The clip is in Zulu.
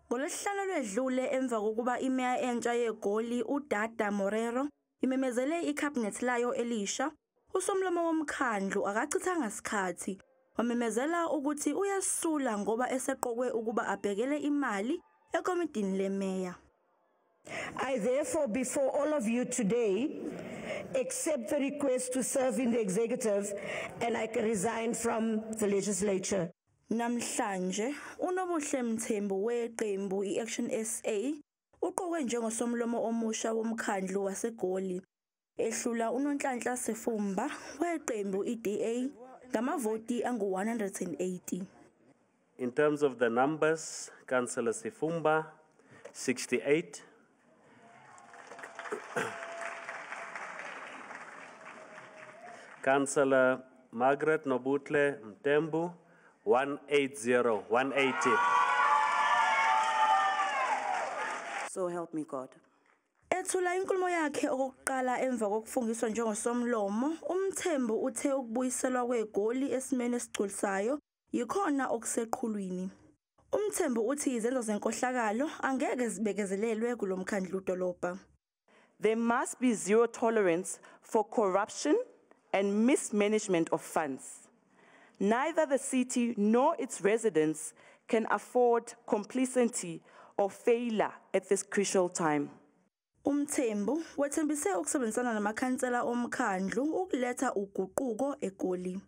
NgoLwesihlanu olwedlule, emva kokuba imeya entsha yeGoli uDada Morero imemezele ikhabhinethi layo elisha, usomlomo womkhandlu akachithanga sikhathi wamemezela ukuthi uyesula ngoba eseqokwe ukuba abhekele imali ekomidini lemeya. I therefore, before all of you today, accept the request to serve in the executive and I can resign from the legislature. Namhlanje uNobuhle Mthembu weqembu iAction SA uqokwe njengosomlomo omusha womkhandlu waseGoli, ehlula uNonhlanhla Sifumba weqembu iDA ngamavoti angu-180. In terms of the numbers, Councillor Sifumba, 68. Councillor Margaret Nobuhle Mthembu, 180, 180. So help me God. Ethula inkulumo yakhe okokuqala emva kokufungiswa njengosomlomo, uMthembu uthe ukubuyiselwa kweGoli esimeni esigculisayo yikhona okuseqhulwini. UMthembu uthi izenzo zenkohlakalo angeke zibekezelelwe kulomkhandlu dolobha. There must be zero tolerance for corruption and mismanagement of funds. Neither the city nor its residents can afford complacency or failure at this crucial time. UMthembu wethembise ukusebenzisana namakhansela omkhandlu ukuletha uguquko eGoli.